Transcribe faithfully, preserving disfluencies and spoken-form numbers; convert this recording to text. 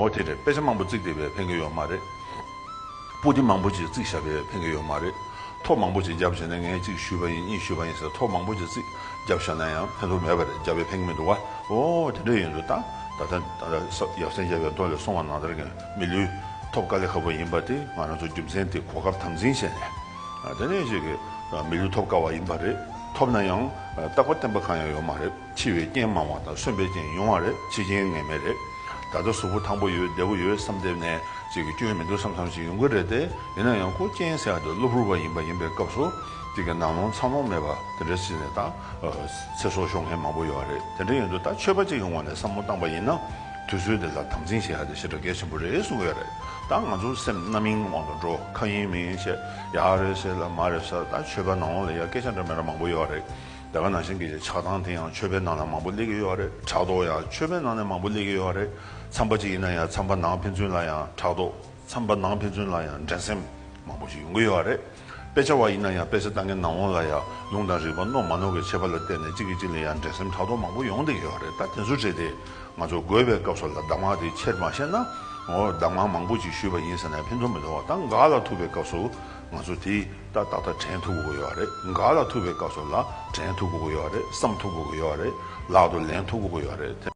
འོ་དེ་རེད། དཔེ་ཆ་མང་པོ་བརྩིགས་བསྡད་པས་ཕན་གྱི་ཡོད་མ་རེད། པོ་ཏི་མང་པོ་ཅིག་བརྩིགས་བཞག་པས་ཕན་གྱི་ཡོད་མ་རེད། ཐོ་མང་པོ་ཅིག་བརྒྱབ་བྱས་ནས་ངས་གཅིག་ཞུས་པ་ཡིན་གཉིས་ཞུས་པ་ཡིན་ཟེར་ཐོ་མང་པོ་ཅིག་བརྩིགས་བརྒྱབ་བཞག་ན་ཡང་ཕན་ཐོགས་མེད་པ་རེད། བརྒྱབ་པས་ཕན་གྱི་མི་འདུག་བ། འོ་དེ་འདྲ་ཡིན་དུས་ད་ད་ལྟ་ཡབ་སྲས་མཇལ་བའི་མདོ་ལས་གསུངས་པ་ནང་ལྟར་གྱི་མི་ལུས་ཐོབ་དཀའ་ལས་ཁག་པོ་ཡིན་པ་དེ་ང་རང་ཚོ་རྒྱུ་མཚན་དེ་གོ་སྐབས་དམ་འཛིན་བྱས་ནས། དེ་ནས་ཅིག་གི་མི་ལུས་ཐོབ་དཀའ་བ་ཡིན་པ་རེད། ཐོབ་ན་ཡང་རྟག་པ་བརྟན་པ་གང་ཡང་ཡོད་མ་རེད། འཆི་བའི་རྐྱེན་མང་བ་དང་གསོན་པའི་རྐྱེན་ཡོང་བ་རེད། འཆི་རྐྱེན་ངེས་མེད་རེད། ད་ལྟ་གཟུགས་པོ་ཐང་པོ་ཡོད་བདེ་པོ་ཡོད་བསམ་བསྡད་ནས་ཅིག་གི་སྐྱོན་མི་འདུག་བསམ་བསམ་ཞིག་ཡོང་གི་རེད་དེ། ཡིན་ན་ཡང་ཁོ་རྐྱེན་ཟེར་ཡ་དེ་གློ་བུར་བ་ཡིན་པ་ཡིན་པའི་སྐབས་སུ་ཅིག་གི་ནང་ལོང་འཚར་ལོངས་མེད་པ་དེ་འདྲ་ཞིག་ནས་ད་ཚེ་སྲོག་ཤོར་མཁན་མང་པོ་ཡོད་རེད། དེ་འདྲ་ཡིན་དུས་ད་ཆོས་པ་ཅིག་ཡོང་བ་ནས་བསམ་བློ་བཏང་པ་ཡིན་ན་དུས་ཚོད་དེ་ལ་དམ་འཛིན་བྱེད་ཡ་དེ་ཞེ་དྲག་གལ་ཆེན་པོ་རེད་གསུང་གི་ཡོད་རེད། ད་ང་ཚོ་སེམས་རྣམ་གཡེང་དབང་དུ་འགྲོ། ཁ་གཡེང་མིག་གཡེང་བྱས་ཡ་རེད་ཟེར་ལ་མ་རེད་ཟེར། ད་ཆོས་པ་ནང་ལོགས་ལ་ཡ་སྐད་ཆ་འདྲ་མི་འདྲ་མང་པོ་ཡོད་རེད། དེ་ག་ནང་བཞིན་གྱི་ཆགས་སྡང་དེ་ཡང་ཆོས་པའི་ནང་ལ་མང་པོ་སླེབས་ཀྱི་ཡོད་རེད། ཕྲག་དོག་ཡང་ཆོས་པའི་ནང་ནས་མང་པོ་སླེབས་ཀྱི་ཡོད་རེད། མཚམས་པ་ཅིག་ཡིན་ན་ཡང་མཚམས་པ་ནང་ཕན་ཚུན་ལ་ཡང་ཕྲག་དོག་མཚམས་པ་ནང་ཕན་ཚུན་ལ་ཡང་འགྲན་སེམས་མང་པོ་ཞིག་ཡོང་གི་ཡོད་རེད། དཔེ་ཆ་བ་ཡིན་ན་ཡང་དཔེ་ཆ་ལྟ་མཁན་ནང་ལོགས་ལ་ཡང་ལུང་དང་རིགས་པ་རྣོ་མ་རྣོ་གི་ཁྱད་པར་ལ་བརྟེན་ནས་གཅིག་གིས་གཅིག་ལ་ཡང་འགྲན་སེམས་ཕྲག་དོག་མང་པོ་ཡོང་བསྡད་ཀྱི་ཡོད་རེད། ད་དེ་ཚོ་བྱས་ཏེ་ང་ཚོ་དགོས་པའི་སྐབས་སུ་ལ་གདམས་ངག་དེ་ཆེར་མ་ཤེས་ན། འོ་གདམས་ངག་མང་པོ་ཅིག་ཞུས་པ་ཡིན་ཟེར་ནས་ཕན་ཐོགས་མི་འདུག་བ། ད་འགག་ལ་ཐུག་པའི་སྐབས་སུ་ང་ཚོ་དེ་ད་ཏག་ཏག་དྲན་ཐུབ་དགོས་ཀྱི་ཡོད་རེད། འགག་ལ་ཐུག་པའི་སྐབས་སུ་ལ་དྲན་ཐུབ་དགོས་ཀྱི་ཡོད་རེད། བསམ་ཐུབ་དགོས་ཀྱི་ཡོད་རེད། ལག་ཏུ་ལེན་ཐུབ་དགོས་ཀྱི་ཡོད་རེད།